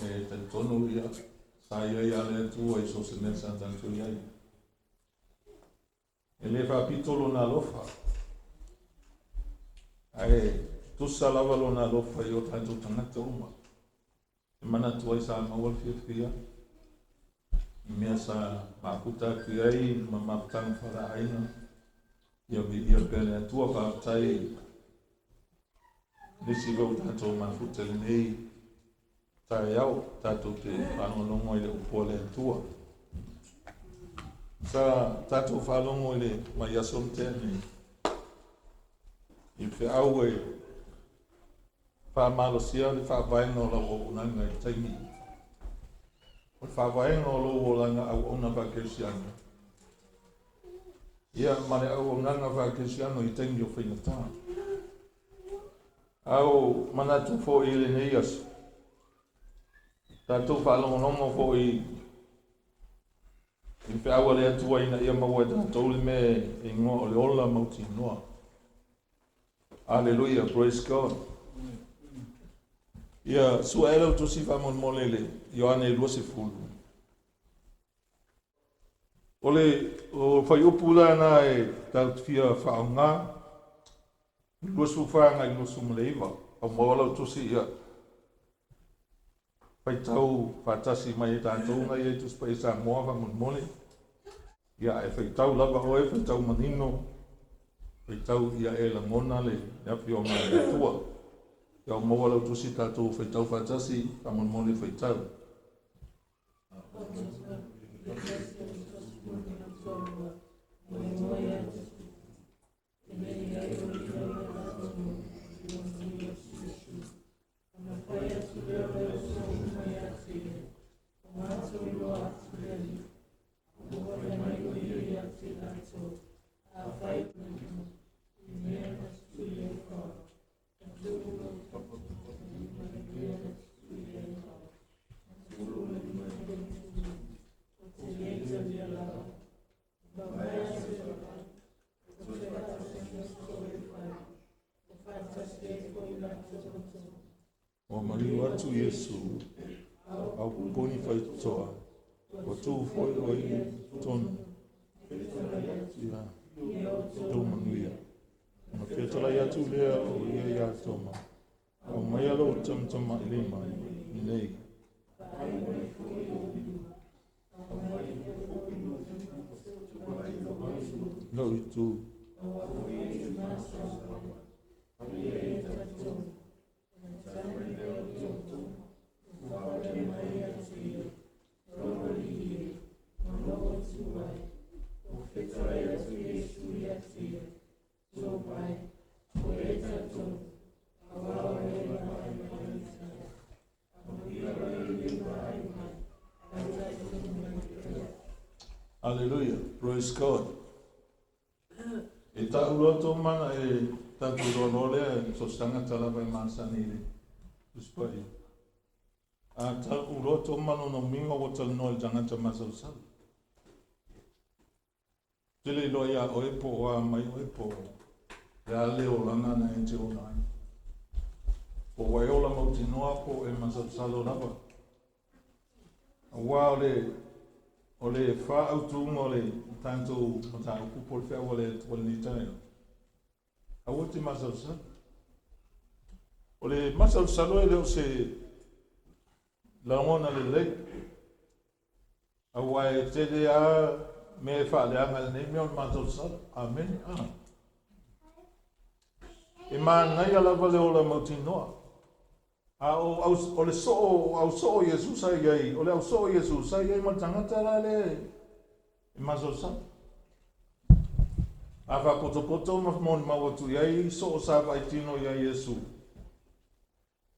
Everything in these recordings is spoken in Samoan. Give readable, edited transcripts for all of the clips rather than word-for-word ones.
E talitonu ia, sa i ai a le Atua i so o se mea sa tatou i ai. E le faapito Lona alofa, ae tusa lava Lona alofa i o tatou tagata uma. E manatu ai sa maua le fiafia i mea sa mafuta atu i ai ma mafutaga faaleaiga. Ia viia pea le Atua, faafetai nisi foi ua tatou mafuta i lenei taeao tatou te faalogologo ai i le upu a le Atua. Sa tatou faalogo i le vaiaso na tea nei i le feau e faamalosia le faavaega o lau auaunaga i le taimi o le faavaega o lou olaga auauna faakerisiano ia ma le auaunaga faakerisiano i taimi o faigata. A o manatu foi i lenei aso, tatou faalogologo foi i le feau a le Atua ina ia maua e tatou le mea e igoa o le ola mautinoa. Aleluia, praise God. Ia, sua e lau tusi faamolemole i le Ioane 20. O le o fuaiupu la lena e tatou te fia faaaoga, 24 agai i le 29. Au maua lau tusi ia faitau faatasi mai e tatou na i ai Tusi Paia Samoa faamolemole. Ia ae faitau lava oe, faitau manino, faitau ia e lagona le afioga a le Atua. Ia au maua lau tusi tatou faitau faatasi faamolemole faitau. Ua maliu atu Iesu, au pupuni faitotoa, ua tu foi oe i totonu. Ia, tou manuia. Ona fetalai atu lea o ia iā Toma, Aumaia lou tamatamailima nei. Lou itu. Hallelujah. Praise God. E ta'u loa tō mana e tatou iloa loa lea e so o se tagata lava e masani i le Tusi Paia. A ta'u loa tō mana ona umiga ua talanoa i le tagata masalosalo. Tele iloa iā oe po o a mai oe po o le a le olaga na e te ola ai. Po ua e ola mautinoa po o e masalosalo lava. Aua o le o le faaautuga o le tatou mataupu po o le feau a le Atua i lenei taeao, aua e te masalosalo. O le masalosalo e le o se lagona lelei. Aua e tele lava mea e faaleaga i lenei mea o le masalosalo. Amene. A. E manaia lava le ola mautinoa. A o, au, o le soo, o au soo Iesu sa i ai, o le au soo Iesu sa i ai ma le tagata la lea e masalosalo. A faapotopoto ma molimau atu i ai, soo sa vaai tino iā Iesu.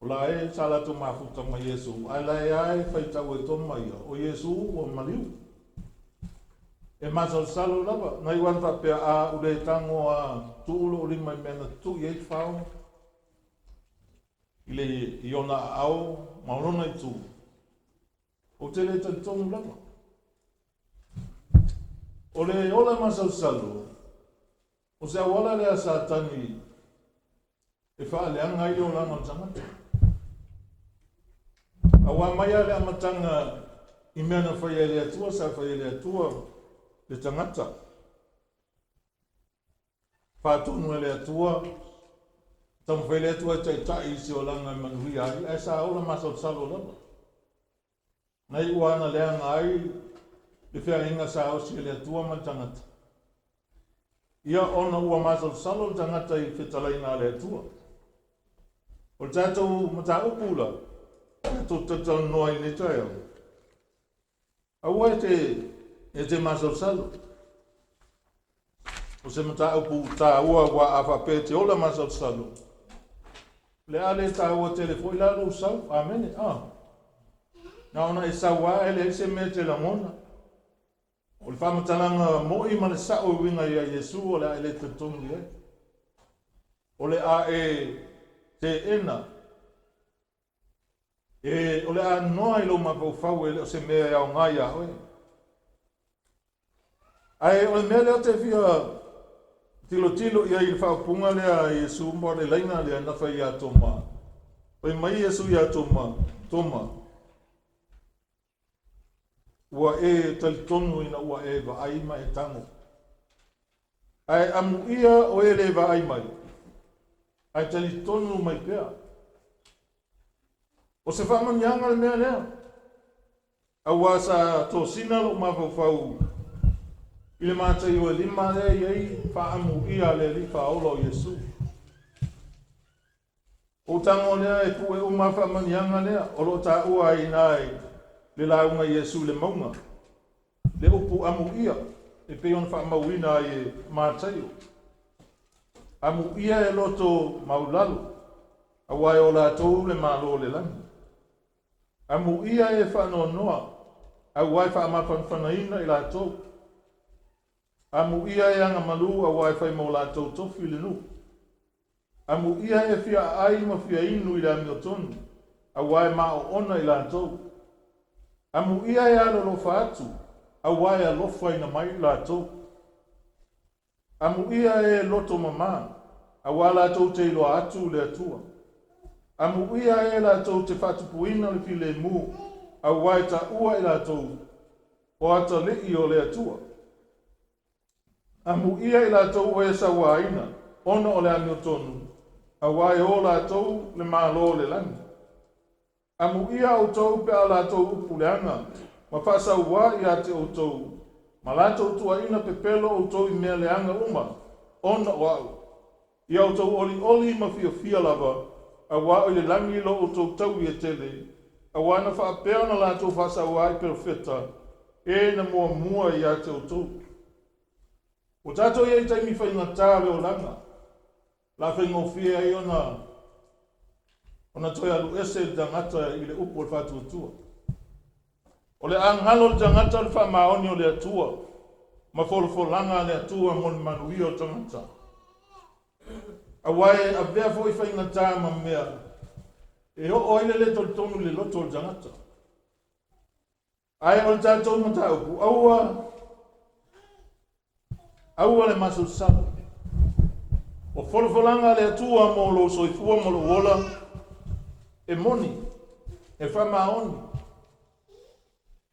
O la e sa latou mafuta ma Iesu, ae la e a e faitau e Toma ia, o Iesu ua maliu. E masalosalo lava, na iu lava ina faapea, A u le tago a tuu lou lima i mea na tutui ai fao i le i ona aao ma lona itu, ou te le talitonu lava. O le ola masalosalo, o se auala lea a Satani e faaleaga ai le olaga o le tagata. Aua mai lava le amataga i mea na faia e le Atua, sa faia e le Atua le tagata. Faatonu e le Atua, taumafai le Atua e taitai i se olaga e manuia ai, ae sa ola masalosalo lava. Na iu lava ina leaga ai le feagaiga sa osi e le Atua ma le tagata. Ia ona ua masalosalo le tagata i fetalaiga a le Atua. O le tatou mataupu la, tatou te talatalanoa ai i lenei taeao, aua e te, e te masalosalo. O se mataupu taua aua a faapea e te ola masalosalo, o le a le taua tele foi la lou sau. Amene. Ah. Na ona e sau lava e leai se mea e te lagona. O le faamatalaga mo'i ma le sa'o e uiga iā Iesu o le a e le talitonu i ai. O le a e teena. E, o le a noa i lou mafaufau e le o se mea e aoga iā oe. Ae o le mea lea ou te fia tilotilo i ai i le faaupuga lea a Iesu ma le laina lea na fai iā Toma. Fai mai Iesu iā Toma, Toma, Ua e talitonu ina ua e vaai ma e tago. Ae amuia o e le vaai mai, ae talitonu mai pea. O se faamanuiaga le mea lea, aua sa tosina lou mafaufau i le Mataio e 5 lea e i ai faaamuia a le Alii Faaola o Iesu. O tago lea e pue uma faamanuiaga lea o lo o taua ai i ina i le lauga Iesu i le mauga, le upu amuia e pei ona faamauina ai e Mataio. Amuia e loto maulalo, aua e o latou le Malo o le lagi. Amuia e faanoanoa, aua e faamafanafanaina i latou. Amuia e agamalu, aua e fai mo latou tofi le nuu. Amuia e fia aai ma fia inu i le amiotonu, aua e maoona i latou. Amuia e alolofa atu, aua e alofaina mai i latou. Amuia e loto mama, aua latou te iloa atu le Atua. Amuia e latou te faatupuina le filemu, aua e taua i latou o atalii o le Atua. Amuia i latou o e sauaina, ona o le amiotonu, aua e o latou le Malo o le lagi. Amuia outou pe a latou upu leaga, ma faasauā ia te outou, ma latou tuuaina pepelo outou i mea leaga uma, ona o a'u. Ia outou olioli ma fiafia lava, aua o i le lagi lo outou taui e tele, aua na faapea ona latou faasauā i perofeta, e na muamua ia te outou. Ua tatou i ai i taimi faigata o le olaga, o le a faigofie ai ona ona toe alu ese le tagata i le upu o le faatuatua. O le a galo le tagata o le faamaoni o le Atua ma folafolaga a le Atua mo le manuia o le tagata. Aua e avea foi faigata ma mea e oo ai le le talitonu i le loto o le tagata. Ae o le tatou mataupu, aua, aua le masalosalo. O folafolaga a le Atua mo lou soifua ma lou ola, e moni, e faamaoni.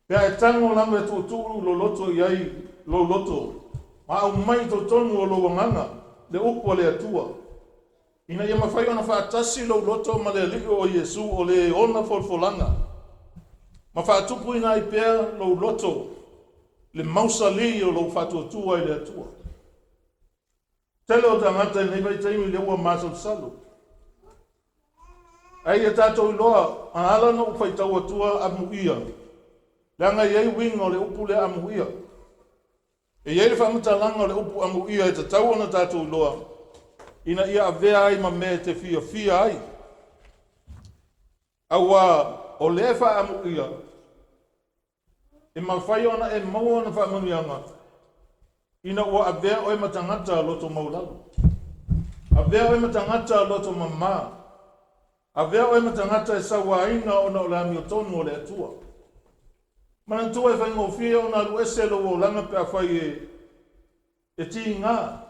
Pe a e tago lava e tuutuu loloto i ai lou loto, ma aumai i totonu o lou agaga le upu a le Atua, ina ia mafai ona faatasi lou loto ma le Alii o Iesu o le ona folafolaga, ma faatupuina ai pea lou loto le mausali o lou faatuatua i le Atua. Tele o tagata i lenei vaitaimi lea ua masalosalo. Ae ia tatou iloa, a ala ona ou faitau atua amuia, leaga e i ai uiga o le upu lea amuia. E i ai le faamatalaga o le upu amuia e tatau ona tatou iloa, ina ia avea ai ma mea e te fiafia ai. Auā o lea e faaamuia, e mafai ona e maua ona faamanuiaga ina ua avea oe ma tagata loto maualalo, avea oe ma tagata loto mamā, avea oe ma tagata e sauaina ona o le amiotonu o le Atua. Manatua e faigofie ona alu ese lou olaga pe afai e E tiga,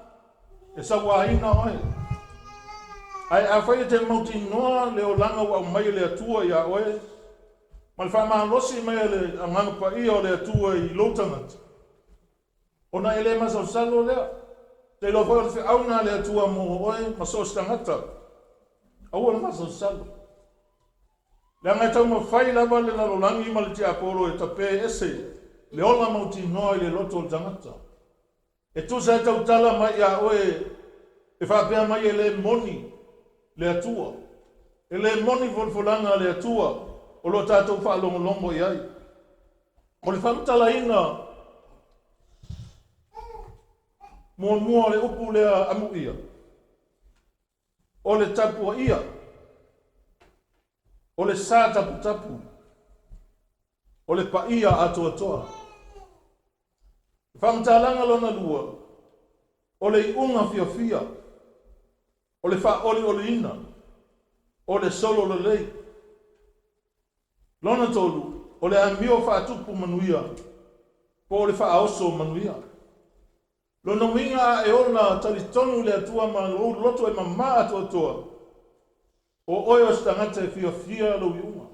e sauaina oe. Ae afai e te mautinoa le olaga ua aumai e le Atua iā oe, ma le faamalosi mai a le Agaga Paia o le Atua i lou tagata, ona e le masalosalo lea. Ou te iloa foi o le feau lena a le Atua mo oe ma so o se tagata. Aua le masalosalo. Leaga e taumafai lava le lalolagi ma le tiapolo e tape ese le ola mautinoa i le loto o le tagata. E tusa e tautala mai iā oe e faapea mai e le moni le Atua, e le moni folafolaga a le Atua o lo o tatou faalogologo i ai. O le faamatalaina muamua o le upu lea amuia, O le tapuaia, o le sa taputapu, o le paia atoatoa. Faamatalaga lona lua, o le iuga fiafia, o le faaolioliina, o le solo lelei. Lona tolu, o le amio faatupu manuia, po o le faaoso manuia. Lona uiga a e ola talitonu i le Atua ma lou loto e mamā atoatoa, o oe o se tagata e fiafia lou iuga.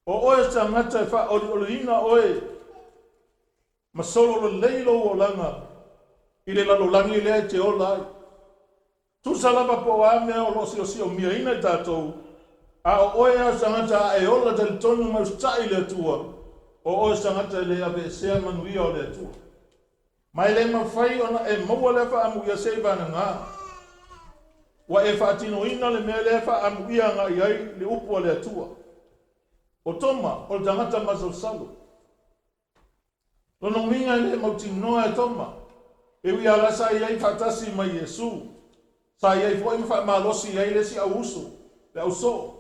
O oe o se tagata e faaolioliina oe ma solo lelei lou olaga i le lalolagi lea e te ola ai. Tusa lava po o a mea o lo o siosiomia i tatou, a o oe lava o se tagata a e ola talitonu ma usitai i le Atua, o oe o se tagata e le aveesea manuia o le Atua. Ma e le mafai ona e maua lea faaamuia seivanagā ua e faatinoina le mea lea e faaamuia agai ai le upu a le Atua. O Toma, o le tagata masalosalo. Lona uiga e le mautinoa e Toma, e ui lava la sa i ai faatasi ma Iesu, sa i ai foi ma faamalosi i ai le isi au uso, le au soo.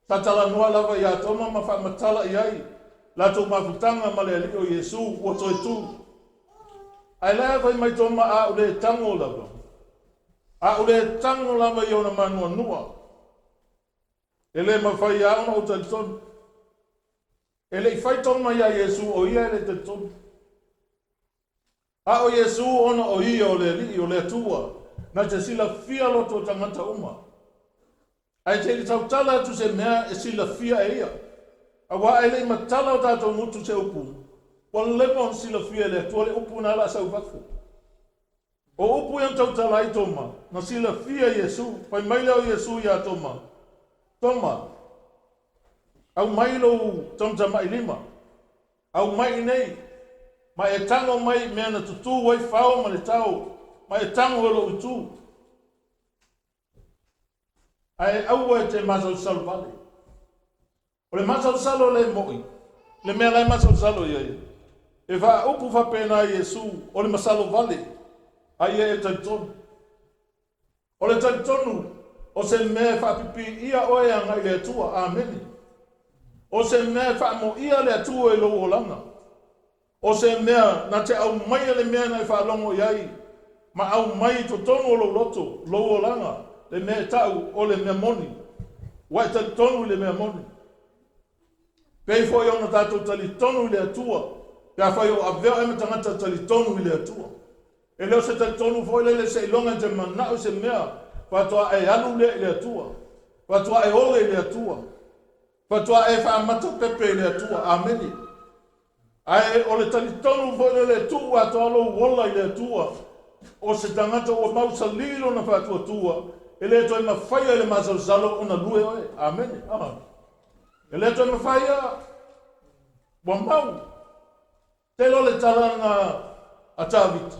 Sa talanoa lava iā Toma ma faamatala i ai latou mafutaga ma le Alii o Iesu ua toe tu. Ae la e fai mai Toma a u le tago lava, a u le tago lava i ona manuanua, e le mafai lava ona ou talitonu. E le i fai Toma iā Iesu o ia e le talitonu. A o Iesu ona o ia o le Alii o le Atua, na te silafia loto o tagata uma. Ae te i tautala atu se mea e silafia e ia. Auā e le i matala o tatou gutu se upu, ua leva ona silafia e le Atua le upu na ala a sau i fafo. O upu ia na tautala ai Toma, na silafia Iesu. Fai mai lea o Iesu iā Toma, Toma, aumai lou tamatamai lima, aumai iinei, ma e tago mai i mea na tutū ai fao ma le tao, ma e tago i lou itu. Ae aua e te masalosalo vale. O le masalosalo le moʻi, le mea la e masalosalo i ai, e faaupu faapena Iesu, o le masalo vale, a ia e talitonu. O le talitonu, o se mea e faapipiia oe e agai i le Atua. Amene. O se mea e faamoia le Atua i lou olaga. O se mea na te aumaia le mea na e faalogo i ai, ma aumai i totonu o lou loto, lou olaga, le mea e ta'u o le mea moni. Ua e talitonu i le mea moni. Pei foi ona tatou talitonu i le Atua, pe afai o avea oe ma tagata talitonu i le Atua. E le o se talitonu foi lele seiloga e te mana'o i se mea faatoa e alu lea i le Atua, faatoa e ole i le Atua, faatoa e faamata pepe i le Atua. Amene. Ae o le talitonu foi lele e tuu atoa lou ola i le Atua, o se tagata ua mausali lona faatuatua, e le toe mafaia i le masalosalo ona lue oe. Amene. E le toe mafaia, ua mau. Tele o le talaga a Tavita,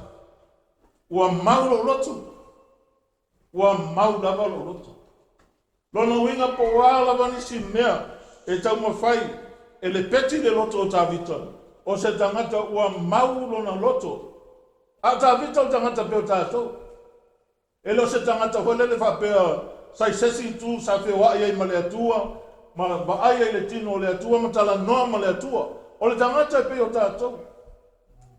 ua mau lou loto, ua mau lava lou loto. Lona uiga po o a lava nisi mea e taumafai e lepeti le loto o Tavita, o se tagata ua mau lona loto. A o Tavita o le tagata pei o tatou. E le o se tagata foi lele faapea sa i se isi itu sa feoai ai ma le Atua, ma vaai ai i le tino o le Atua ma talanoa ma le Atua. O le tagata e pei o tatou.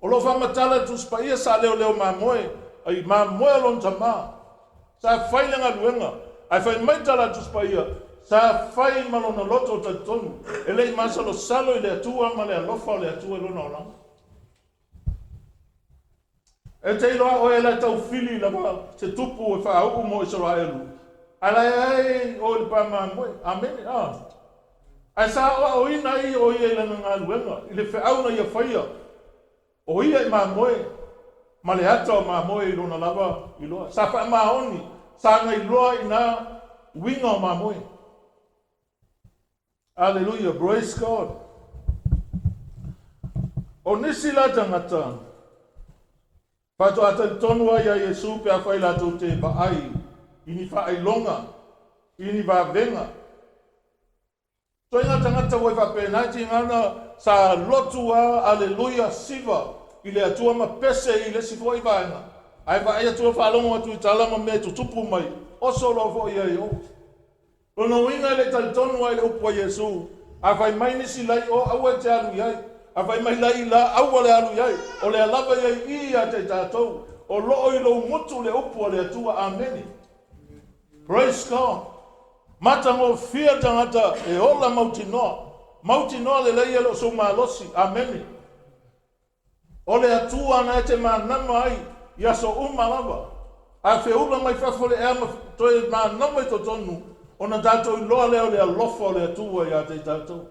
O lo o faamatala e le Tusi Paia sa leoleo mamoe ai mamoe o lona tama. Sa fai le galuega, ae fai mai le tala a le Tusi Paia, sa fai ma lona loto talitonu, e le i masalosalo i le Atua ma le alofa o le Atua i lona olaga. E te iloa oe la e tau fili lava se tupu e faauu mo Isaraelu, ae la e ai oe i le pa mamoe. Amene. A. Ae sa aoaoina ai o ia i lana galuega, i le feau na ia faia, o ia i mamoe, ma le ata o mamoe i lona lava iloa. Sa faamaoni, sa na iloa i na uiga o mamoe. Aleluia, praise God. O nisi la tagata, faatoa talitonu ai ia Iesu pe afai latou te vaai i ni faailoga, i ni vavega. Ituaiga tagata ua faapena e tiga ona sa lotu a, aleluia, siva i le Atua ma pese i le isi foi vaega, ae vaai atu loa faalogo atu i tala ma mea e tutupu mai, oso loa foi ia i o. Lona uiga e le i talitonu lava i le upu a Iesu, A fai mai nisi la i o, aua e te alu i ai. A fai mai la i la, aua le alu i ai. O lea lava ia i i ia te i tatou. O lo o i lou gutu le upu a le Atua. Amene. Praise God. Matagofie le tagata e ola mautinoa. Mautinoa lelei e le o sou malosi. Amene. O le Atua na e te manama ai i aso uma lava. A feula mai fafo le ea ma toe manama i totonu, ona tatou iloa lea o le alofa o le Atua ia te i tatou.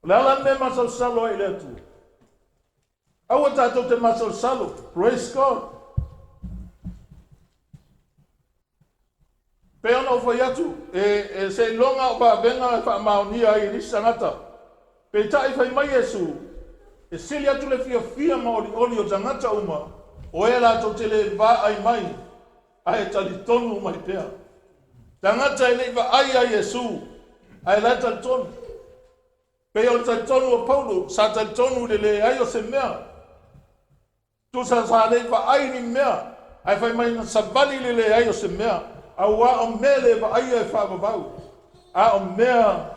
O le a la le mea e masalosalo ai i le Atua? Aua tatou te masalosalo. Praise God. Pei ona ou fai atu, e seiloga o vavega e faamaonia ai e nisi tagata. Peitai fai mai Iesu, E sili atu le fiafia ma olioli o tagata uma o e latou te le vaai mai ae talitonu mai pea. Tagata e le i vaai ia Iesu ae la e talitonu. Pei o le talitonu o Paulo, sa talitonu i le leai o se mea. Tusa sa le i vaai ni mea, ae fai mai na savali le leai o se mea, auā o mea le vaaia e faavavau, a o mea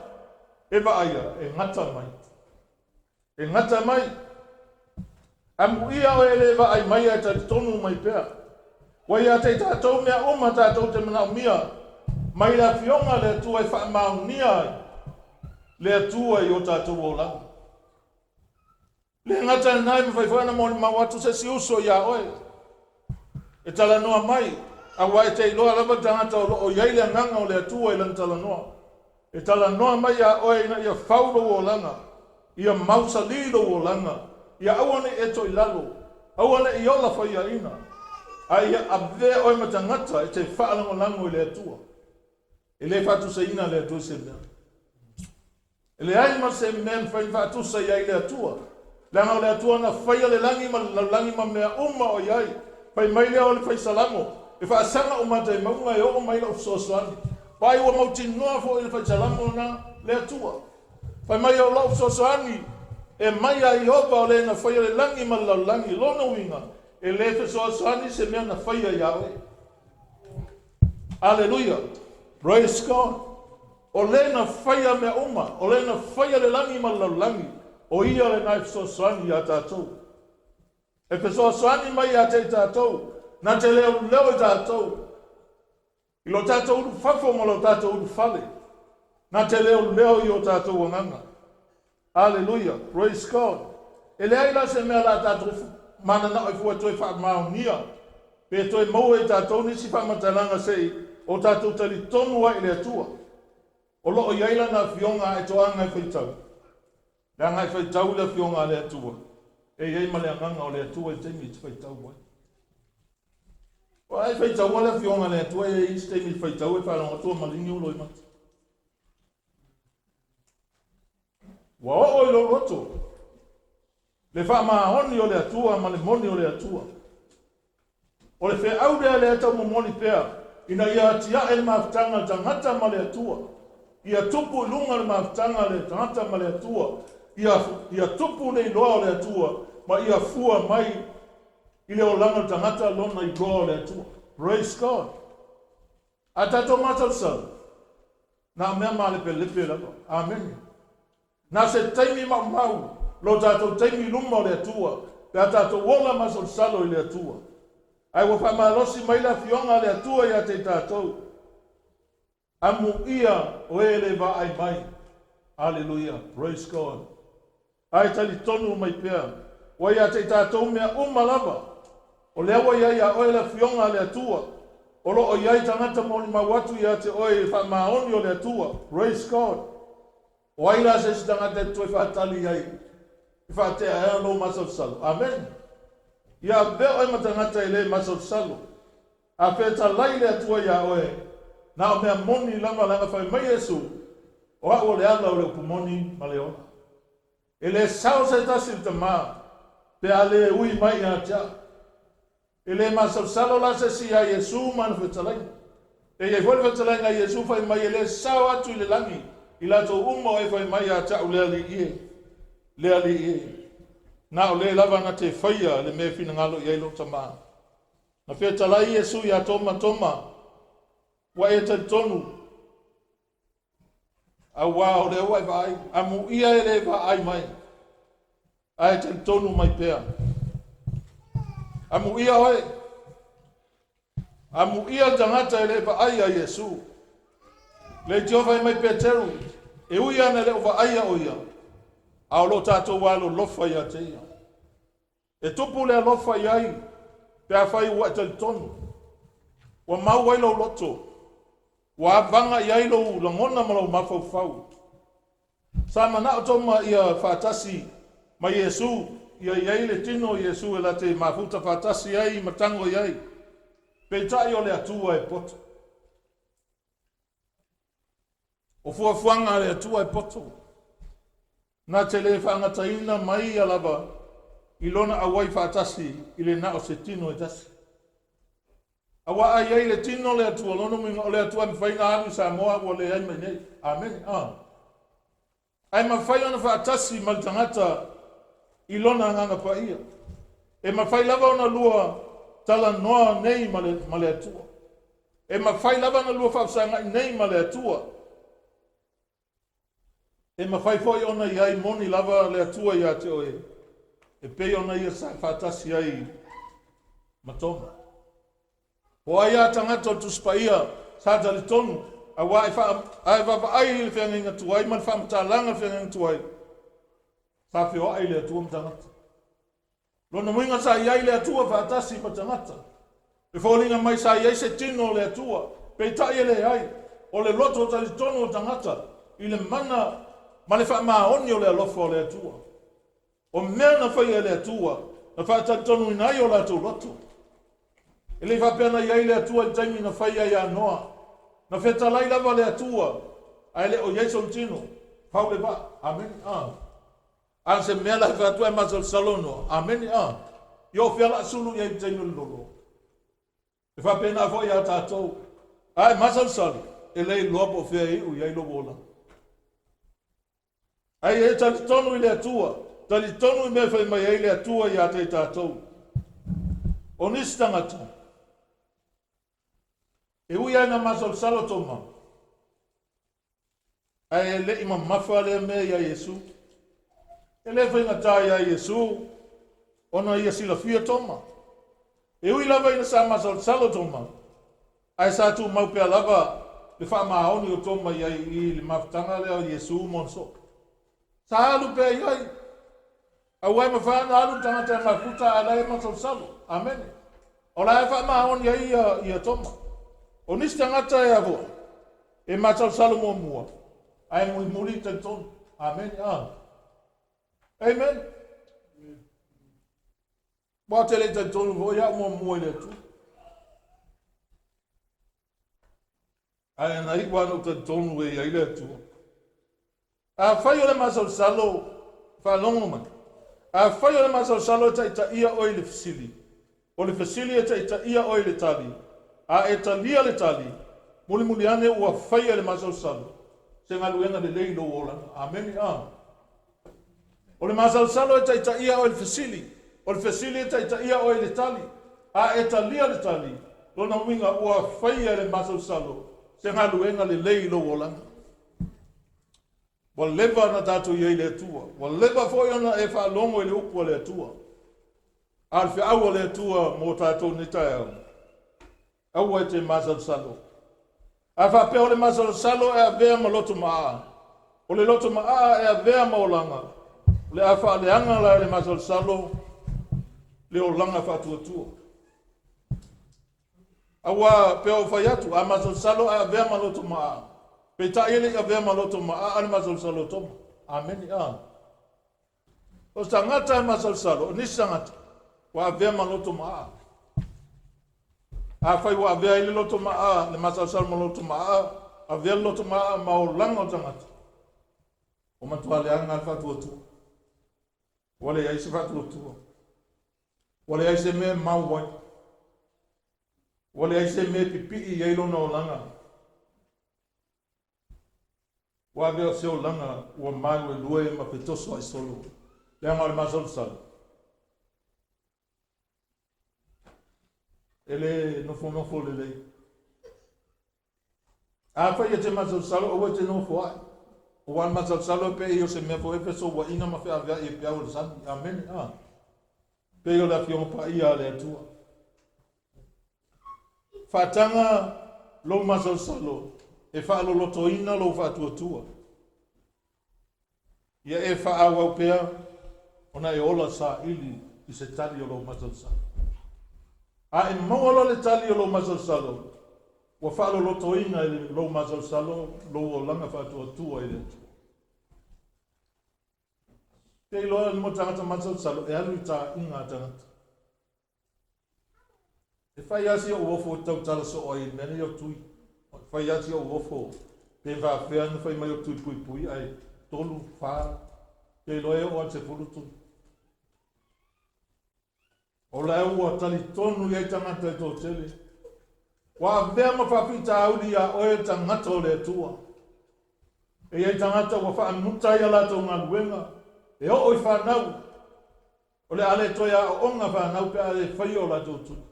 e vaaia e gata mai. E gata mai. Amuia oe e le vaai mai ae talitonu mai pea. Ua ia te i tatou mea uma tatou te manaomia mai le Afioga a le Atua e faamaonia ai le Atua i o tatou olaga. Le gata i lena, e mafai foi ona molimau atu se isi uso iā oe e talanoa mai, aua e te iloa lava le tagata o lo o i ai le Agaga o le Atua i lana talanoa. E talanoa mai iā oe ina ia fau lou olaga, ia mausali lou olaga, ia aua ne i e toilalo, aua ne i ola faiaina, a ia avea oe ma tagata e te faalagolago i le Atua. E le faatusaina le Atua i se mea. E leai ma se mea e mafai ona faatusa i ai le Atua, leaga o le Atua na faia le lagi ma le lalolagi ma mea uma o i ai. Fai mai lea o le Fai Salamo, E faasaga ou mata i mauga e oo mai lau fesoasoani. Vaai ua mautinoa foi le Fai Salamo na le Atua. Fai mai o lou fesoasoani e mai ia Ieova o le na faia le lagi ma le lalolagi. Lona uiga, e le fesoasoani se mea na faia iā oe. Aleluia! Praise God! O le na faia mea uma, o le na faia le lagi ma le lalolagi, o ia lena e fesoasoani iā tatou. E fesoasoani mai ia te i tatou, na te leoleo i tatou, i lo tatou ulufafo ma lo tatou ulufale, na te leoleo i o tatou agaga. Aleluia! Praise God! E leai la se mea o le a tatou mananao ai fua e toe faamaonia pe toe maua e tatou nisi faamatalaga se i o tatou talitonu ai i le Atua. O lo o i ai Lana Afioga a e toaga e faitau. Leaga e faitau i le Afioga a le Atua, e i ai ma le Agaga o le Atua i le taimi e te faitau ai. Aua e faitaua le Afioga a le Atua e i ai isi taimi e faitau e faalogo atu ua maligi ou loimata. Ua oo i lou loto le faamaoni o le Atua ma le moni o le Atua. O le feau lea lea e taumomoli pea ina ia atiae le mafutaga a le tagata ma le Atua, ia tupu i luga le mafutaga a le tagata ma le Atua, ia tupu le iloa o le Atua ma ia fua mai i le olaga o le tagata lona iloa o le Atua. Praise God. A tatou masalosalo. Na o mea malepelepe lava. Amene. Na se taimi maumau lo tatou taimi i luma o le Atua, pe a tatou ola masalosalo i le Atua. Ae ua faamalosi mai le Afioga a le Atua ia te i tatou, Amuia o e le vaai mai. Aleluia. Praise God. Ae talitonu mai pea, ua ia te i tatou mea uma lava, o lea ua i ai ia oe le Afioga a le Atua, o lo o i ai tagata molimau atu ia te oe i le faamaoni o le Atua. Praise God. O ai la se isi tagata e te toe faatali i ai e faatea ai lou masalosalo? Amene. Ia avea oe ma tagata e le masalosalo. A fetalai le Atua iā oe, na o mea moni lava leaga fai mai Iesu, O au o le ala o le upu moni ma le ola. E le sao se tasi i le Tama, pe a le ui mai ia te au. E le masalosalo la se isi iā Iesu ma ana fetalaiga. E i ai foi le fetalaiga a Iesu fai mai e le sao atu i le lagi i latou uma o e fai mai ia te au le Alii e, le Alii e. Na o le lava na te faia le mea e finagalo i ai lou Tama. Na fetalai Iesu iā Toma, Toma, ua e talitonu, auā o lea ua e vaai, amuia e le vaai mai, ae talitonu mai pea. Amuia oe, amuia le tagata e le vaai a Iesu. Leitio fai mai Peteru, e ui ana le o vaaia o ia, a o lo tatou alolofa ia te ia. E tupu le alofa i ai pe afai ua e talitonu, ua mau ai lou loto, ua avaga i ai lou lagona ma lou mafaufau. Sa manao Toma ia faatasi ma Iesu, ia i ai le tino o Iesu e late mafuta faatasi ai ma tago i ai, peitai o le Atua e poto. O fuafuaga a le Atua e poto, na te le faagataina mai ia lava i lona auai faatasi i le na o se tino e tasi. Aua a i ai le tino o le Atua, lona uiga o le Atua e mafai ona alu i Samoa ua leai mai nei. Amene. Ah. Ae mafai ona faatasi ma le tagata i lona agaga paia. E mafai lava ona lua talanoa nei ma le, ma le Atua. E mafai lava ona lua faafesagai nei ma le Atua. E mafai foi ona i ai moni lava le Atua ia te oe, e pei ona ia sa faatasi ai ma Toma. O ai a tagata o le Tusi Paia sa talitonu, auā e faa, a e vaavaai i le feagaiga tuai ma le faamatalaga o le feagaiga tuai, sa feoai le Atua ma tagata. Lona uiga sa i ai le Atua faatasi ma tagata. E foliga mai sa i ai se tino o le Atua, peitai e leai, o le loto talitonu o tagata i le mana ma le faamaoni o le alofa o le Atua. O mea na faia e le Atua, na faatalitonuina ai o latou loto. E le i faapea na i ai le Atua i le taimi na fai ai ia Noa. Na fetalai lava le Atua, ae le o i ai sona tino. Pau le vaa. Amene. A. A o se mea la e fai atu ai masalosalo Noa. Amene. A. I o fea la sulu i ai i le taimi o le lolo. E faapena foi ia tatou. A e masalosalo, e le iloa po o fea e iu i ai lou olaga. Ae ia e talitonu i le Atua, talitonu i mea e fai mai ai le Atua ia te i tatou. O nisi tagata, e ui lava ina masalosalo Toma, ae e le i mamafa lea mea iā Iesu. E le faigata iā Iesu ona ia silafia Toma. E ui lava ina sa masalosalo Toma, ae sa tumau pea lava le faamaoni o Toma i ai i le mafutaga lea o Iesu ma ona soo. Sa alu pea i ai, aua e mafai ona alu le tagata e mafuta ae la e masalosalo. Amene. O la e faamaoni ai ia, ia Toma. O nisi tagata e avoa, e masalosalo muamua, ae mulimuli talitonu. Amene. Ah. Amen. Aua ou te le i talitonu foi au muamua i le Atua. Ae na iu lava ona ou talitonu e i ai le Atua. Afai o le masalosalo, faalogo mai. Afai o le masalosalo e taitaia oe i le fesili, o le fesili e taitaia oe i le tali, a e talia le tali, mulimuli ane ua faia e le masalosalo se galuega lelei i lou olaga. Amene. A. O le masalosalo e taitaia oe i le fesili, o le fesili e taitaia oe i le tali, a e talia le tali, lona uiga ua faia e le masalosalo se galuega lelei i lou olaga. Ua leva ona tatou i ai i le Atua. Ua leva foi ona e faalogo i le upu a le Atua. A o le feau a le Atua mo tatou nei taeao, aua e te masalosalo. A faapea o le masalosalo e avea ma loto maa, o le loto maa e avea ma olaga, o le a faaleaga la e le masalosalo le olaga faatuatua. Aua pei ona ou fai atu, a masalosalo ae avea ma loto maa, peitai e le i avea ma loto maa le masalosalo o Toma. Amene. A. O se tagata e masalosalo, o nisi tagata, ua avea ma loto maa. Afai ua avea ai le loto maa, le masalosalo ma loto maa, avea le loto maa ma olaga o tagata, ua matua leaga le faatuatua. Ua leai se faatuatua. Ua leai se mea e mau ai. Ua leai se mea e pipii i ai lona olaga. Ua avea o se olaga ua maluelue ma fetosoa'i solo, leaga o le masalosalo. E le nofonofo lelei. Afai e te masalosalo, aua e te nofoa'i. Aua o le masalosalo e pei o se mea foi e fesouaina ma feaveai e peau o le sami. Amene. A. Pei o le Afioga Paia a le Atua. Faataga lou masalosalo e faalolotoina lou faatuatua. Ia e faaauau pea ona e ola saili i se tali o lou masalosalo. A e maua loa le tali o lou masalosalo, ua faalolotoina e lou masalosalo lou olaga faatuatua i le Atua. Te iloa le mo tagata masalosalo e alu i taaiga a tagata. E fai lava si ou ofo e tautala soo ai i mea nei o tui. E fai lava si ou ofo pe faapefea ona fai mai o tui puipui ae tolu, fa, te iloa e oo lava i le 10 tui. O la ua talitonu i ai tagata e toatele. Ua avea ma faafitauli iā oe tagata o le Atua. E i ai tagata ua faamuta ai a latou galuega e oo i fanau. O le a le toe aooga fanau pe a le faia o latou tui.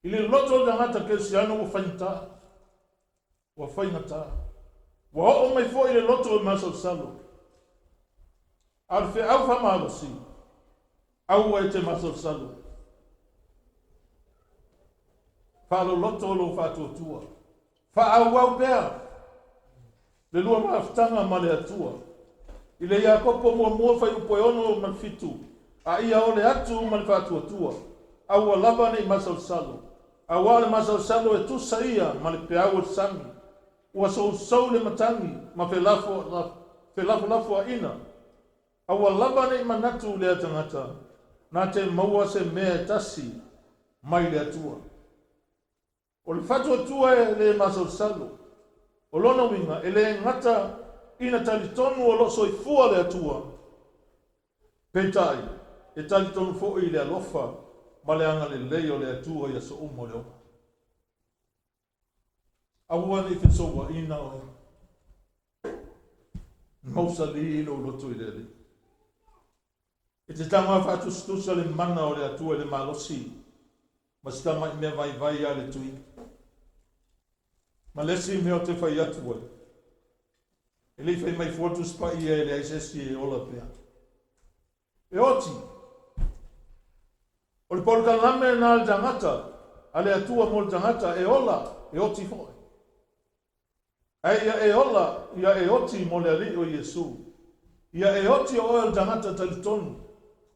I le loto o le tagata kerisiano ua faigata. Ua faigata. Ua oo mai foi i le loto e masalosalo. A o le feau faamalosi, aua e te masalosalo. Faaloloto lou faatuatua. Faaauau pea le lua mafutaga ma le Atua. I le Iakopo muamua fuaiupu e 6 ma le 7, A ia ole atu ma le faatuatua, aua lava ne i masalosalo, auā o le masalosalo e tusa ia ma le peau o le sami, ua sousou le matagi ma felafolafoaina, aua lava ne i manatu lea tagata na te maua se mea e tasi mai le Atua. O le faatuatua e le masalosalo. O lona uiga, e le gata ina talitonu o lo o soifua le Atua, peitai, e talitonu foi i le alofa ma le agalelei o le Atua i aso uma o le ola. Aua ne i fesouaina oe. Mausali lou loto i le Alii. E te tago a faatusatusa le mana o le Atua i le malosi ma se tamai mea vaivai a le tui. Ma le isi mea ou te fai atu ai, e le i fai mai fua le Tusi Paia e leai se isi e ola pea. E oti! O le polokalame lena a le tagata, a le Atua mo le tagata, e ola, e oti foi. Ae ia e ola, ia e oti mo le Alii o Iesu. Ia e oti o oe o le tagata talitonu,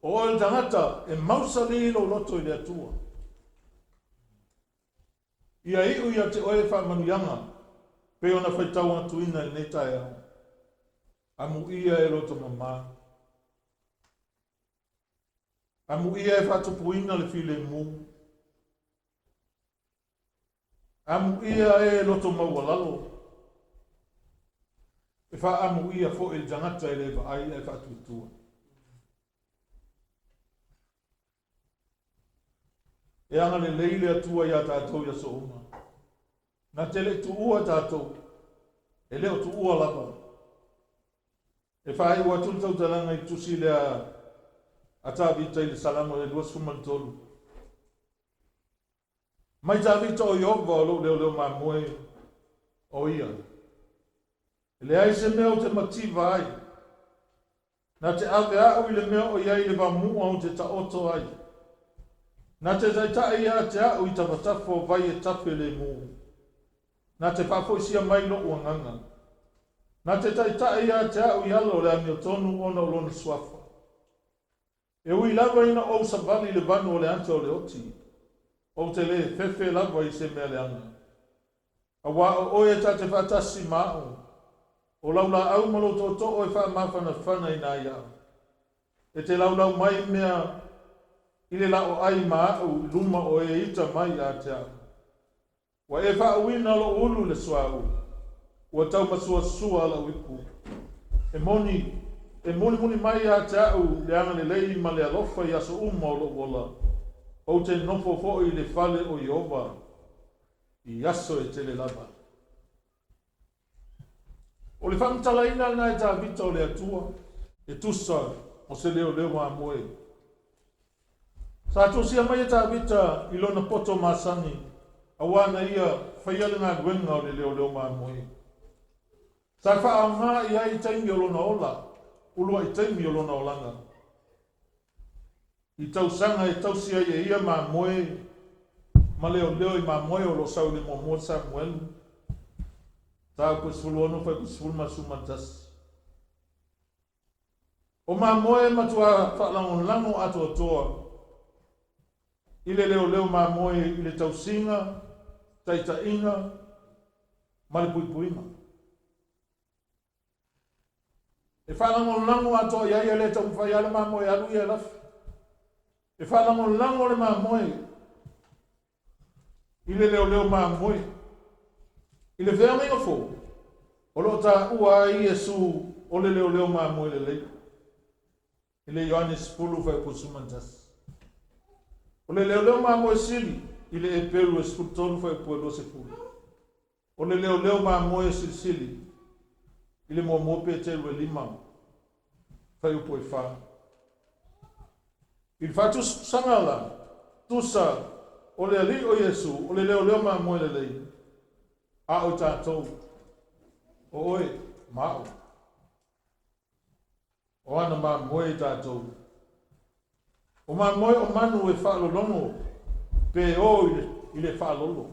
o oe o le tagata e mausali lou loto i le Atua. Ia iu ia te oe faamanuiaga, pei ona faitau atuina i lenei taeao. Amuia e loto mama. Amuia e faatupuina le filemu. Amuia e loto maualalo, e faaamuia foi le tagata e le vaai ae faatuatua. E agalelei le Atua iā tatou i aso uma. Na te le i tuua tatou, e le o tuua lava. E faaiu atu le tautalaga i le tusi lea a Tavita i le Salamo e 23. Mai Tavita o Ieova o lou leoleo mamoe, o ia. E leai se mea ou te mativa ai. Na te ave a'u i le mea o i ai le vamu'a ou te taoto ai. Na te taitai ia te a'u i tafatafa o vai e tafe lemu. Na te faafoisia mai lo'u agaga. Na te taitai ia te a'u i ala o le amiotonu ona o lona suafa. E ui lava ina ou savali i le vanu o le ata o le oti, ou te lē fefe lava i se mea leaga. Auā o oe e ta te faatasi ma a'u, o lau lāau ma lou tootoo e faamafanafana ina ai a'u. E te laulau mai mea i le laoai ma a'u i luma o e ita mai ia te a'u. Ua e faauina lo'u ulu i le suauu, ua taumasuasua la'u ipu. E moni, e mulimuli mai ia te a'u le agalelei ma le alofa i aso uma o lo'u ola, ou te nofo foi i le fale o Ieova i aso e tele lava. O le faamatalaina lena e Tavita o le Atua, e tusa o se leoleo mamoe. Sa tusia mai e Tavita i lona poto masani, auā na ia faia le galuega o le leoleo mamoe. Sa faaaoga i ai i taimi o lona ola, ulua'i taimi o lona olaga. I tausaga e tausi ai e ia mamoe ma leoleo i mamoe o lo o sau i le muamua Samuelu, mataupu e 16 fuaiupu 11. O mamoe e matua faalagolago atoatoa i le leoleo mamoe i le tausiga, taitaiga ma le puipuiga. E faalagolago atoa i ai e le taumafai lava le mamoe e alu ia e lafi. E faalagolago le mamoe i le leoleo mamoe. I le feagaiga fou, o lo o taua ai Iesu o le leoleo mamoe lelei. I le Ioane 10 fuaiupu 11. O le leoleo mamoe sili i le Eperu e 13 fuaiupu e 20. O le leoleo mamoe silisili i le muamua Peteru e 5 fuaiupu e 4. I le faatusatusaga la, tusa o le Alii o Iesu o le leoleo mamoe lelei, a o i tatou, o oe ma a'u. O ana mamoe i tatou. O mamoe o manu e faalologo pe o i le faalolo.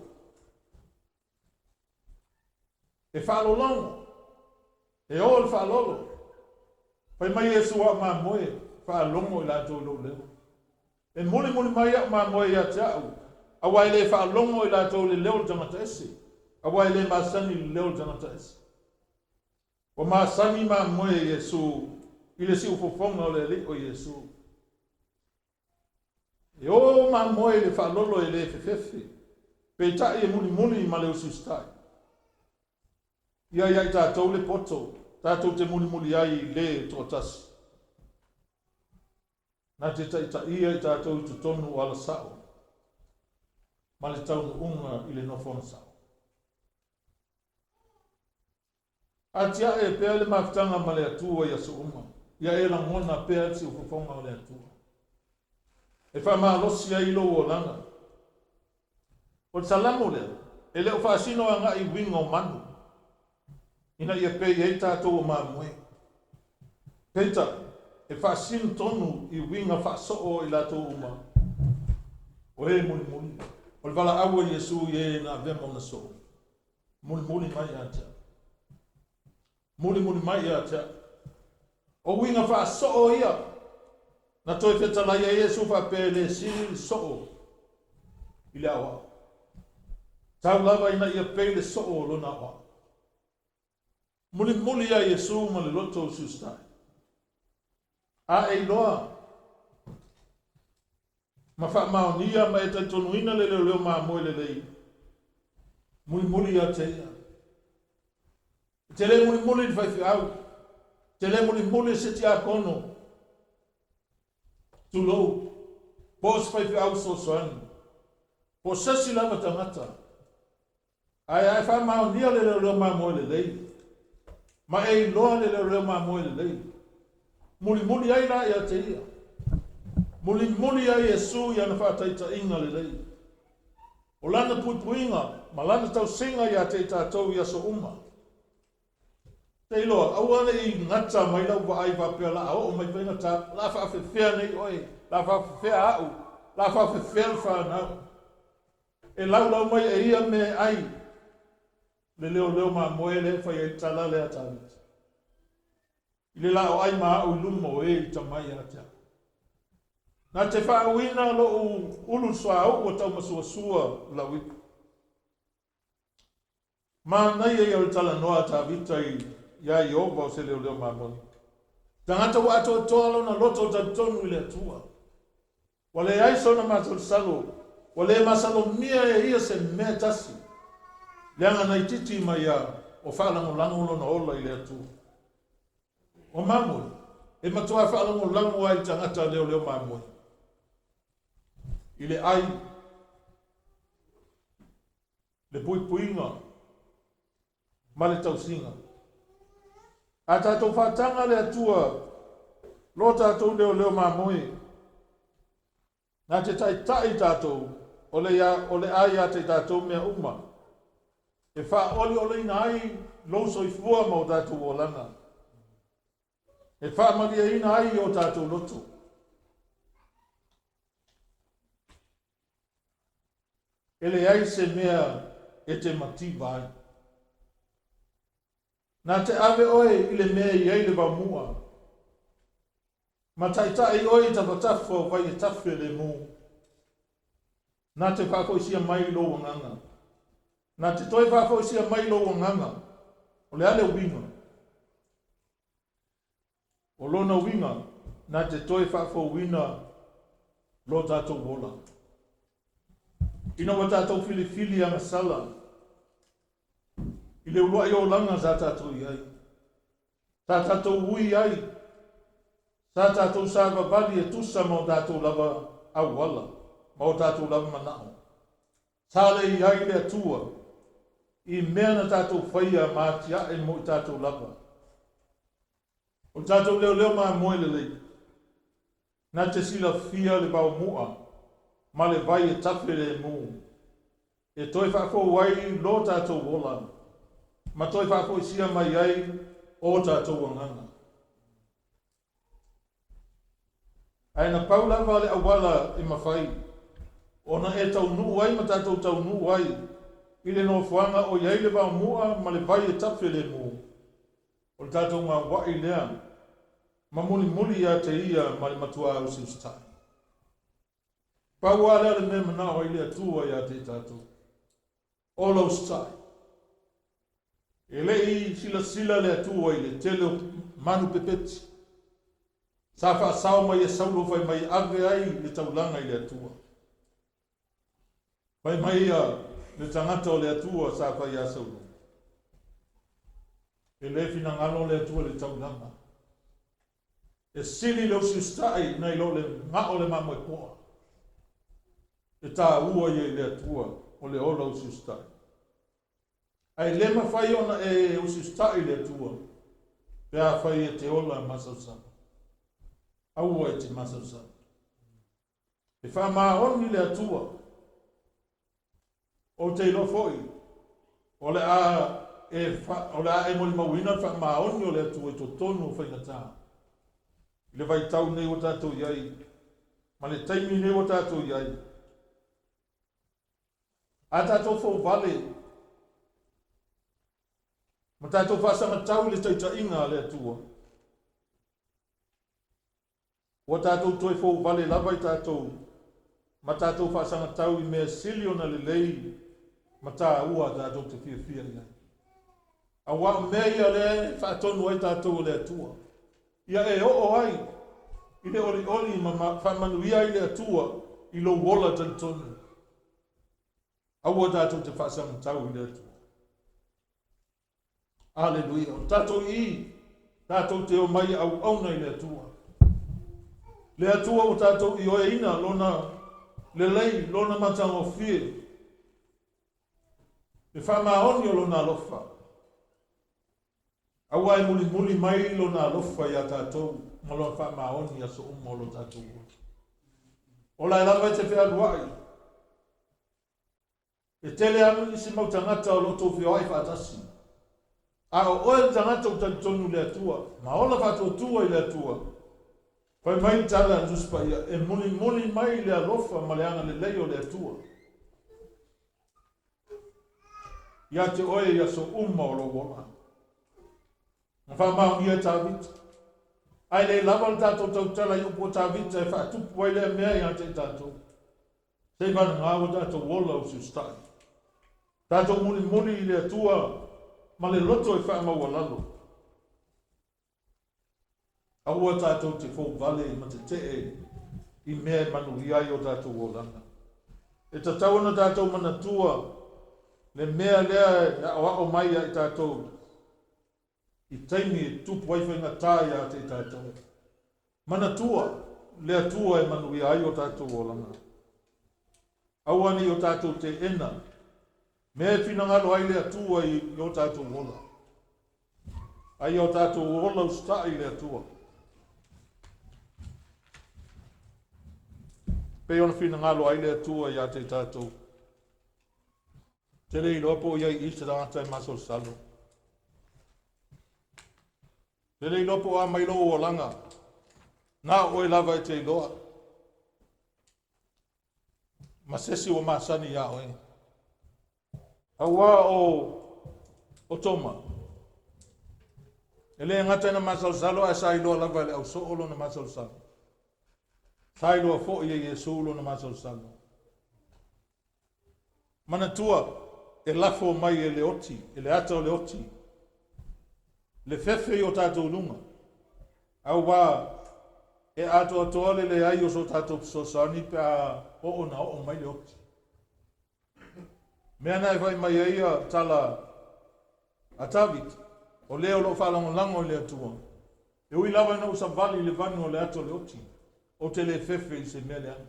E faalologo, e o i le faalolo. Fai mai Iesu a'u mamoe, faalogo i latou i lou leo. E mulimuli mai a'u mamoe ia te a'u, auā e le faalogo i latou i le leo o le tagata ese, auā e le masani i le leo o le tagata ese. Ua masani mamoe Iesu i le siufofoga o le Alii o Iesu. E o mamoe i le faalolo e le fefefe, peitai e mulimuli ma le usiusitai. Ia ia i tatou le poto, tatou te mulimuli ai i le e toatasi. Na te taitaia i tatou i totonu o ala sa'o ma le taunuuga i le nofoaga sa'o. Atia'e pea le mafutaga ma le Atua i aso uma, ia e lagona pea le siufofoga o le Atua e faamalosi ai lou olaga. O le Salamo lea, e le o faasino agai i uiga o manu, ina ia pei ai tatou o mamoe. Peitai, e faasino tonu i uiga faasoo o i latou uma o e mulimuli. O le valaau a Iesu i e na avea ma ona soo, Mulimuli mai ia te au. Mulimuli mai ia te au. O uiga faasoo ia na toe fetalai ai Iesu faapea e le sili le soo i le aoao. Tau lava ina ia pei le soo o lona aoao. Mulimuli ia Iesu ma le loto usiusitai. A e iloa ma faamaonia ma e talitonuina le leoleo mamoe lelei, mulimuli ia te ia. E te le mulimuli i le faifeau, e te le mulimuli i se tiakono, tulou, po o se faifeau fesoasoani, po o se isi lava tagata. Ae a e faamaonia le leoleo mamoe lelei, ma e iloa le leoleo mamoe lelei, mulimuli ai la ia te ia. Mulimuli ai Iesu i ana faataitaiga lelei. O lana puipuiga ma lana tausiga ia te i tatou i aso uma. Te iloa, aua ne i gata mai lau vaai faapea o le a oo mai faigata, o le a faafefea nei oe, o le a faafefea au, o le a faafefea le fanau. E laulau mai e ia mea e ai le leoleo mamoe lea e fai ai le tala lea a Tavita. I le la o ai ma au i luma o e i tamai ia te au. Na te faauina lou ulu suauu ua taumasuasua lau ipu. Manaia ia o le talanoa a Tavita iā Ieova o se leoleo mamoe. Tagata ua atoatoa lona loto talitonu i le Atua. Ua leai sona masalosalo, ua le masalomia e ia se mea e tasi, leaga na itiiti mai a o faalagolago lona ola i le Atua. O mamoe, e matuā faalagolago ai tagata leoleo mamoe i le ai, le puipuiga ma le tausiga. A tatou faataga le Atua lo tatou leoleo mamoe, na te taitai tatou o le, o le a ia te tatou mea uma, e faaolioliina ai lou soifua ma o tatou olaga, e faamalieina ai o tatou loto. E leai se mea e te mativa ai. Na te ave oe i le mea e i ai le vaomua, ma taitai oe i tafatafa o vai e tafe lemu. Na te faafoisia mai lou agaga. Na te toe faafoisia mai lou agaga. O le a le uiga? O lona uiga, na te toe faafouina lo tatou ola. Ina ua tatou filifili agasala i le uluai olaga sa tatou i ai, sa tatou ui ai, sa tatou savavali e tusa ma o tatou lava auala ma o tatou lava manao. Sa le i ai le Atua i mea na tatou faia ma atiae mo i tatou lava. O le tatou leoleo mamoe lelei, na te silafia le vaomua ma le vai e tafe lemu, e toe faafou ai lo tatou ola ma toe faafoisia mai ai o tatou agaga. Ae na pau lava le auala e mafai ona e taunuu ai ma tatou taunuu ai i le nofoaga o i ai le vaomua ma le vai e tafe lemu, o le tatou gaua'i lea ma mulimuli ia te ia ma le matuā usiusitai. Pau lava lea o le mea e manao ai le Atua ia te i tatou, ola usitai. E le i silasila le Atua i le tele o manu pepeti sa faasao mai e Saulo fai mai e ave ai le taulaga i le Atua. Fai mai ia le tagata o le Atua sa fai iā Saulo, E le finagalo le Atua i le taulaga. E sili le usiusitai nai lo le gao o le mamoe poa. E taua ia i le Atua o le ola usiusitai. Ae le mafai ona e usiusitai i le Atua pe afai e te ola masalosalo. Aua e te masalosalo. E faamaoni le Atua. Ou te iloa foi, o le a e, o le a e molimauina le faamaoni o le Atua i totonu o faigata. I le vaitau nei ua tatou i ai, ma le taimi nei ua tatou i ai. A tatou fouvale ma tatou faasagatau i le taitaiga a le Atua, Ua tatou toe fouvale lava i tatou ma tatou faasagatau i mea sili ona lelei ma taua tatou te fiafia i ai. Auā o mea ia lea e faatonu ai tatou e le Atua, ia e oo ai i le olioli ma faamanuia ai le Atua i lou ola talitonu. Aua tatou te faasagatau i le Atua. Aleluia. O tatou i, tatou te omai e auauna i le Atua. Le Atua ua tatou ioeina lona lelei, lona matagofie, le faamaoni o lona alofa. Aua e mulimuli mai lona alofa iā tatou ma lona faamaoni i aso uma o lo tatou ola. Ola e lava e te fealuai. E tele anu isi mau tagata o lo o tou feoai faatasi. A o oe le tagata ua talitonu i le Atua, ma ola faatuatua i le Atua, fai mai le tala a le Tusi Paia, e mulimuli mai le alofa ma le agalelei o le Atua ia te oe i aso uma o lou ola. Na faamaonia e Tavita. Ae le lava le tatou tautala i upu a Tavita e faatupu ai lea mea ia te i tatou. Seivagana ua tatou ola usiusitai. Tatou mulimuli i le Atua ma le loto e faamaualalo. Aua tatou te fouvale ma tetee i mea e manuia ai o tatou olaga. E tatau ona tatou manatua le mea lea e aoao mai ia i tatou i taimi e tupu ai faigata ia te i tatou. Manatua le Atua e manuia ai o tatou olaga. Aua ne i o tatou teena mea e finagalo ai le Atua i o tatou ola. A ia o tatou ola usitai i le Atua. Pei ona finagalo ai le Atua ia te i tatou. Te le iloa po o i ai i se tagata e masalosalo. Te le iloa po o a mai lou olaga. Na o oe lava e te iloa. Ma se isi ua masani iā oe. Auā o, o Toma, e le gata ina masalosalo ae sa iloa lava e le ausoo lona masalosalo. Sa iloa foi e Iesu lona masalosalo. Manatua, e lafo mai e le oti, e le ata o le oti, le fefe i o tatou luga, auā e atoatoa le leai o so tatou fesoasoani pe a oo ina oo mai le oti. Mea na e fai mai ai ia tala a Tavita, o le o lo o faalagolago i le Atua, e ui lava ina ou savali i le vanu o le ata o le oti, ou te le fefe i se mea leaga.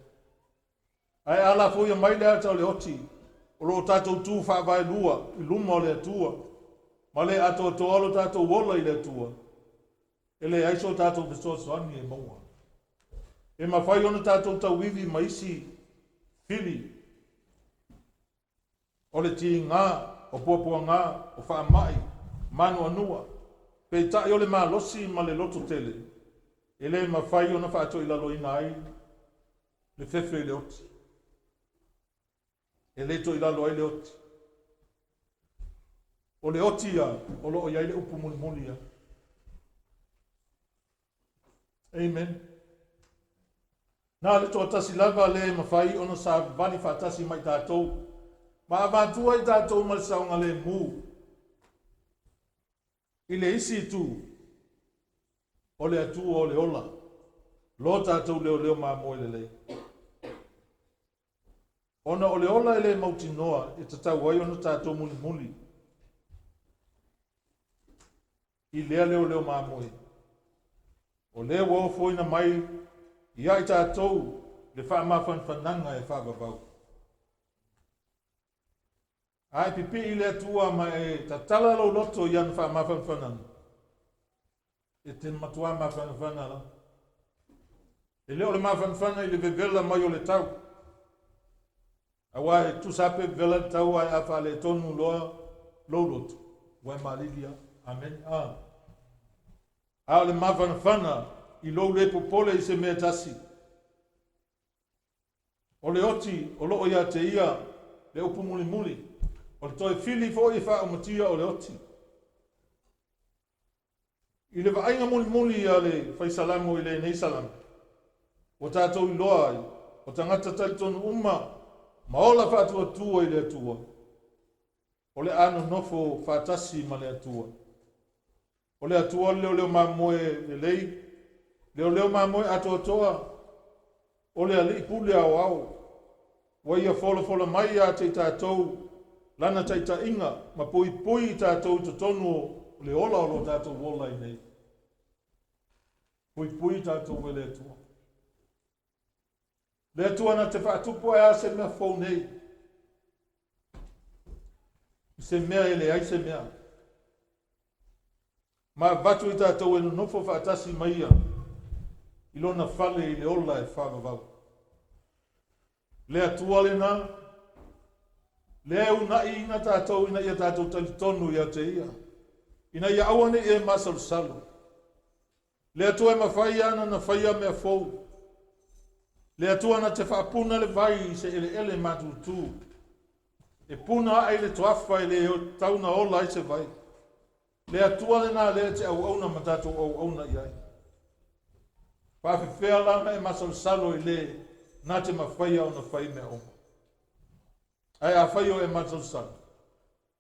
Ae a lafoia mai le ata o le oti, o lo o tatou tu faavaelua i luma o le Atua, ma le atoatoa lo tatou ola i le Atua, e leai so tatou fesoasoani e maua. E mafai ona tatou tauivi ma isi fili o le tiga, o puapuaga, o faamai, manuanua, peitai o le malosi ma le lototele, e le mafai ona faatoilaloina ai le fefe i le oti. E le toilalo ai le oti. O le oti ia, o lo o i ai le upu mulimuli ia. Amen. Na o le toatasi lava le mafai ona savali faatasi ma i tatou, ma avatua i tatou ma le saogalemu i le isi itu o le Atua o le ola, lo tatou leoleo mamoe lelei. Ona o le ola e le mautinoa e tatau ai ona tatou mulimuli i lea leoleo mamoe. O lea ua ofoina mai ia i tatou le faamafanafanaga e faavavau. A e pipii i le Atua ma e tatala lou loto i ana faamafanafanaga, e te matuā mafanafana lava. E le o le mafanafana i le vevela mai o le tau, Aua e tusa lava pe vevela le tau ae a faaletonu loa lou loto, ua e malili lava. Amene. A. A o le mafanafana i lou le popole i se mea e tasi. O le oti o lo o ia te ia le upu mulimuli, o le toe fili foi e faaumatia o le oti. I le vaaiga mulimuli a le Fai Salamo i lenei salamo, ua tatou iloa ai, o tagata talitonu uma ma ola faatuatua i le Atua, o le a nonofo faatasi ma le Atua. O le Atua o le leoleo mamoe lelei, leoleo mamoe atoatoa, o le Alii Pule Aoao, ua Ia folafola mai ia te i tatou Lana taitaiga ma puipui i tatou i totonu o le ola o lo tatou ola ai nei. Puipui i tatou e le Atua. Le Atua na te faatupu ae a se mea fou nei. I se mea e leai se mea. Ma avatu i tatou e nonofo faatasi ma Ia i Lona fale i le ola e faavavau. Le Atua lena, lea e uunaiina tatou ina ia tatou talitonu ia te Ia. Ina ia aua ne i e masalosalo. Le Atua e mafai ana na faia mea fou. Le Atua na te faapuna le vai i se eleele matutu. E puna ae i le toafa e le tatau na ola ai se vai. Le Atua lena lea e te auauna ma tatou auauna i ai. Faafefea la ona e masalosalo i le na te mafaia ona fai mea uma. Ae afai o e masalosalo,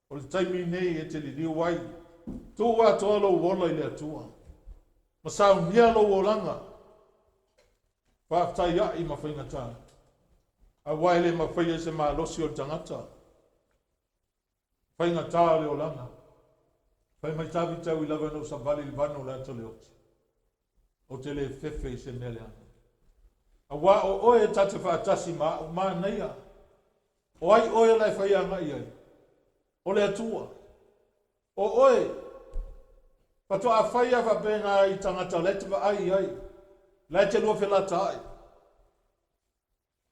O le taimi nei e te liliu ai, tuu atoa lou ola i le Atua, ma saunia lou olaga faafetaia'i ma faigata, aua e le mafaia i se malosi o le tagata faigata o le olaga. Fai mai Tavita, ui lava ina ou savali i le vanu o le ata o le oti, ou te le fefe i se mea leaga. Aua o oe e ta te faatasi ma a'u, manaia. O ai oe la e fai agai ai? O le Atua. O oe, faatoa fai a faapena i tagata o la e te vaai i ai, la e te lua felataa'i.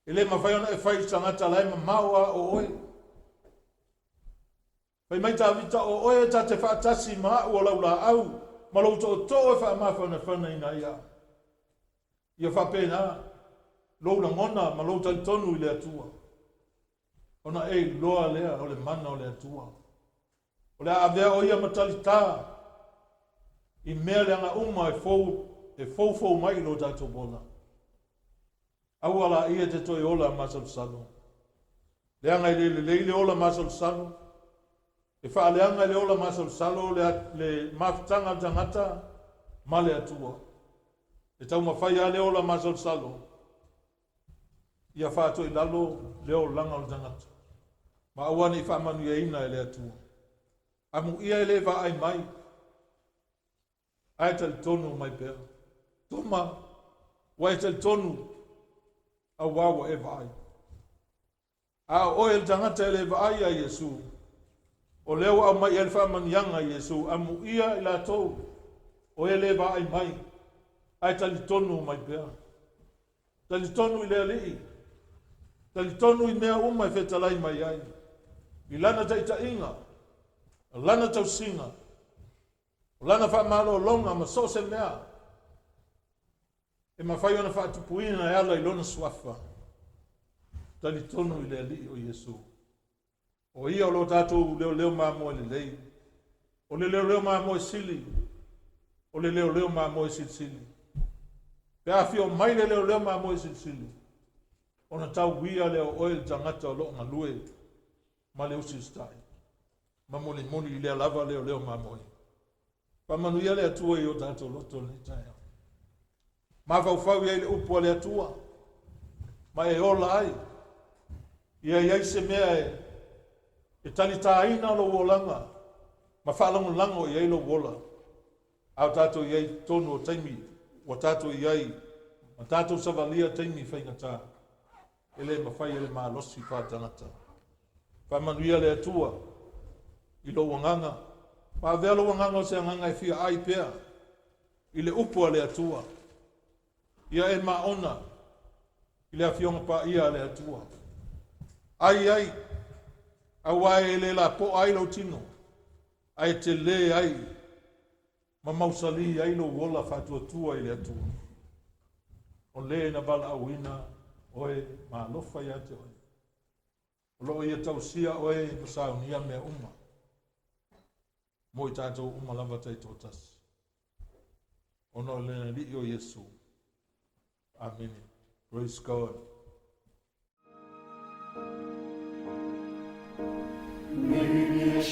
E le mafai ona e fai i le tagata la e mamao a o oe. Fai mai Tavita, O oe ta te faatasi ma a'u o lau laau ma lou tootoo e faamafanafanaina ai a'u. Ia faapena lou lagona ma lou talitonu i le Atua, ona e iloa lea o le mana o le Atua. O le a avea o ia ma talitā i mea leaga uma e fou, e foufou mai i lo tatou ola. Aua laia e te toe ola masalosalo. Leaga e le lelei le ola masalosalo. E faaleaga e le ola masalosalo le, le mafutaga a le tagata ma le Atua. E taumafai lava le ola masalosalo ia faatoilalo le olaga o le tagata, ma aua ne i faamanuiaina e le Atua. Amuia e le vaai mai, ae talitonu mai pea. Toma, ua e talitonu, auā ua e vaai. A o oe le tagata e le vaai iā Iesu, o lea ua aumai i ai le faamanuiaga i Iesu, amuia i latou o e le vaai mai, ae talitonu mai pea. Talitonu i le Alii, talitonu i mea uma e fetalai mai ai, i Lana taitaiga, Lana tausiga, o Lana faamalologa ma so o se mea e mafai ona faatupuina e ala i Lona Suafa. Talitonu i le Alii o Iesu. O Ia o lo tatou leoleo mamoe lelei. O le leoleo mamoe sili, o le leoleo mamoe silisili. Pe a afio mai le leoleo mamoe silisili, ona tauia lea o oe le tagata o lo o galue ma le usiusitai, ma molimoli i lea lava leoleo mamoe. Faamanuia le Atua i o tatou loto i lenei taeao. Mafaufau i ai le upu a le Atua, ma e ola ai. Ia i ai se mea e, e talitāina lou olaga, ma faalagolago i ai lou ola. A o tatou i ai i totonu o taimi ua tatou i ai, ma tatou savalia taimi faigata, e le mafai e le malosi faaletagata. Faamanuia le Atua i lou agaga, ma avea lou agaga o se agaga e fia ai pea i le upu a le Atua. Ia e maona i le Afioga Paia a le Atua. Ai ai, aua e le lapoa ai lou tino, ae telē ai ma mausali ai lou ola faatuatua i le Atua. O le na valaauina oe ma alofa ia te oe. O lo o ia tausia oe ma saunia mea uma mo i tatou uma lava taitoatasi. Ona o le Alii o Iesu. Amene. Praise God. May we be a